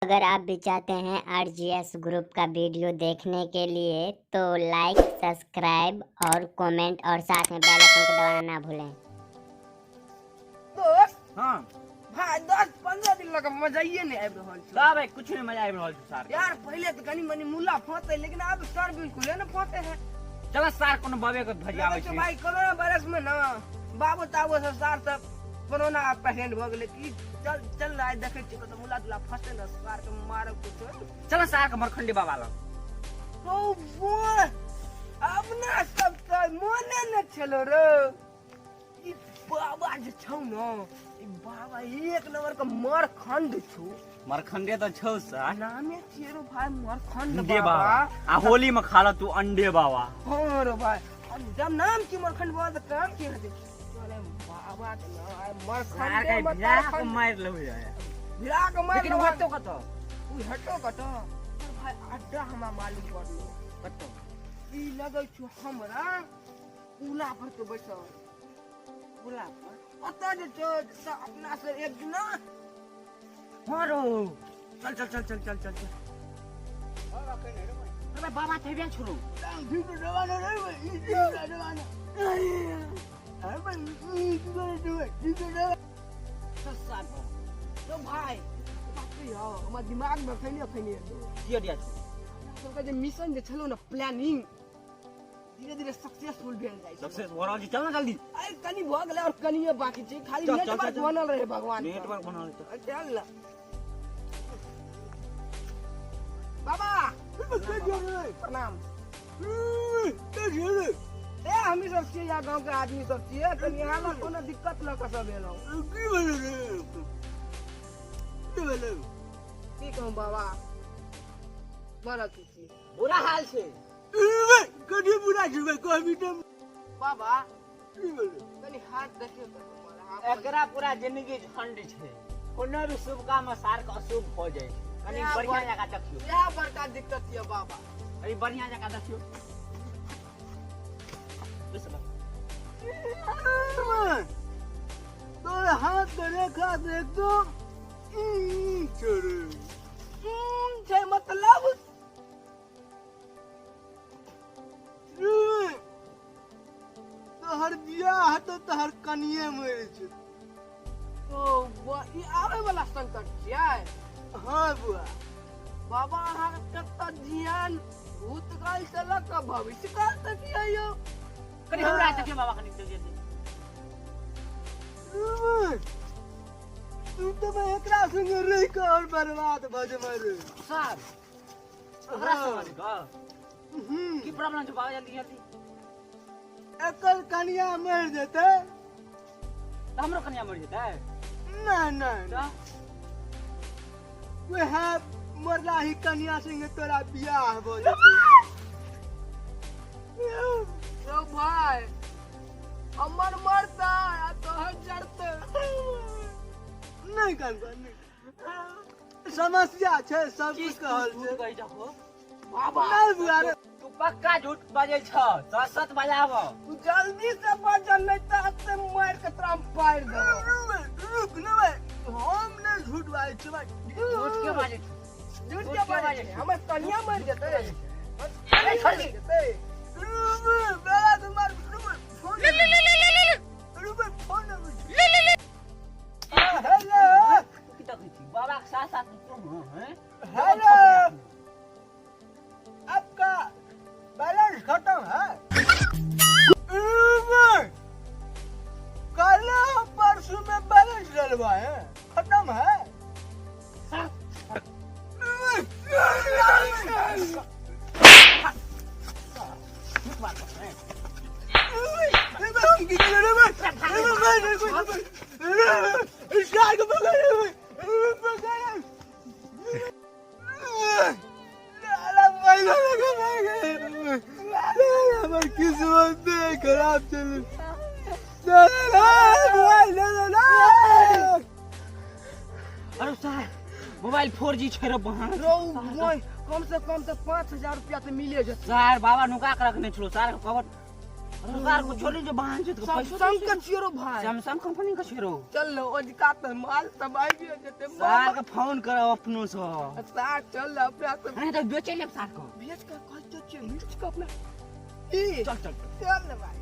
अगर आप भी चाहते हैं आरजीएस ग्रुप का वीडियो देखने के लिए तो लाइक, सब्सक्राइब और कमेंट और साथ में बेल आइकन को दबाना ना भूलें। दोस्त। हाँ। भाई, 10-15 दिन लग मजाइए नहीं आबि रहल छै। ला भाई, कुछ नहीं मजा आबि रहल छै सार। यार, पहिले तऽ कनी मनी मुला फंसे, लेकिन आब सर बिल्कुले ने फंसे है। चल सार, कोनो बाबे के भजियाबै लगै छै छै। भाई, कोरोना वायरस में ना बाबो ताबो सब सार सब कोरोना पेशेंट भऽ गेलै की? चल चल, आइ देखै छियै कतौ मुला तुला फंसे ने, सार के मारब कुछो। चल सार के मरखंडी बाबा लग। ओ बोल, अपना सब तऽ मोने ने छलो रे। ई बाबा जे छौ ने, ई बाबा एक नंबर के मरखंड छौ। मरखंडे तऽ छौ सार। नामे छियै रो भाई, मरखंड। अंडे बाबा। बाबा, आ होली में खा ल तू अंडे बाबा। हाँ रो भाई, अब जब नाम की मरखंड बाबा तऽ काम की हेतै? चले बाबा के ना आइ सार मरखंडे के में भिड़ा के तरखंड। मारि लेबै आइ। भिड़ा के मारि लेकिन लेबै। हटतो कतऽ? उ हटो कतऽ? पर भाई, अड्डा हमरा मालूम पड़लो। कतऽ? ई लगै छौ हमरा पुला पर तो बैसल। पुला पर? ओतऽ जे छौ तऽ अपना से एक दिना। हाँ रो, चल चल चल चल चल चल चल। अरे बाबा, थेबे छोड़ो। चल सार बाबा। तो भाई, बात की हो, हमर दिमाग में खैने खैने एलो। की आइडिया छौ? सबके जे मिशन जे छलो ने, प्लानिंग धीरे धीरे सक्सेसफुल भेल जाइ छै। सक्सेस भऽ रहल छै, चल ना जल्दी। अरे, कनी भऽ गेलै और कनिये बाकी छै खाली। चल, चल, नेटवर्क चल। बनल रहे भगवान के। नेटवर्क बनल छै। चल ना बाबा, प्रणाम। ए, हमी सब छियै या गांव के आदमी सब छियै, कनि यहाँ लग कोनो दिक्कत लऽ कऽ सब एलहुँ। की कहूँ बाबा, बड़ अथी छी। बुरा हाल छै। बाबा, कनि हाथ देखियौ तऽ हमर हाथ। एकरा पूरा जिंदगी झंड छै, कोनो भी शुभ काम में सार के अशुभ हो जाइ छै। कनि इएह बढ़िया जगह देखियौ। इएह बड़का दिक्कत यऽ बाबा। कनि बढ़िया जगह देखियौ। बैस बा। तोरे हाथ के रेखा देख तो छोड़े। छै मतलब? तोहर बियाह हेतौ, तोहर कनिये मरि छै। ओ ई आबै वाला संकट छियै? हाँ बुआ। बाबा, अहाँके कतऽ ध्यान भूतकाल से लऽ कऽ भविष्यकाल तक यऽ यौ। कनि हमरा देखियौ बाबा, कनि जल्दी जल्दी। तू तऽ मैं एकरा संगे रहि कऽ और बर्बाद भऽ जेबै रे। सर, ओकरा समझ कऽ की प्रॉब्लम छै बाबा? जल्दी जल्दी। एकर कनिया मरि जेतै। तऽ हमरो कनिया मरि जेतै? नहि नहि। तऽ? वएह मरला ही कनिया संगे तोरा बियाह भऽ जेतै। यौ भाई, हमर मरतै आ तोहर जरतै। नहि कान, नहि समस्या छै, सब कुछ कहल झूठ छै। कहै छहो। बाबा। नहि बुआ रे। तू पक्का झूठ बजै छ, सच सच बजाब। तू जल्दी से बजल, नहीं तऽ एते मारि के तोरा हम पारि देबौ। रुक ने भाई, हम नहि झूठ बाजै छी भाई। झूठ के बाजै छौ? झूठ के बाजै छै? हमर कनिया मरि जेतै। अरे छोड़ दे। जेतै। बेला तुम्हार फोन, फोन। हेलो। तू की देखै छी बाबा के साथ साथ में हैं? हेलो, आपका बैलेंस खत्म है। कल परसों में बैलेंस डलवाए, खत्म है। झूठ बात कर हैं? हमर किस्मत खराब चल। अरे साहब, मोबाइल 4G छै रे बहन। रौ बोय, कम से कम तऽ 5000 रुपया तऽ मिले जेतै। सार, बाबा नुका के रखने छलो सार के कवर। सरकार को छोड़ी जो बहन जो पैसा सैमसंग के छियो रो भाई। सैमसंग कंपनी का छियो। चल लो ओजका त माल सब आबि जेते। सार के फोन करो अपनो से। सार चल अपना से। नहीं तो बेचे लेब सार को। बेच के कहते छियो लूट के अपना। ई चल चल चल ना भाई।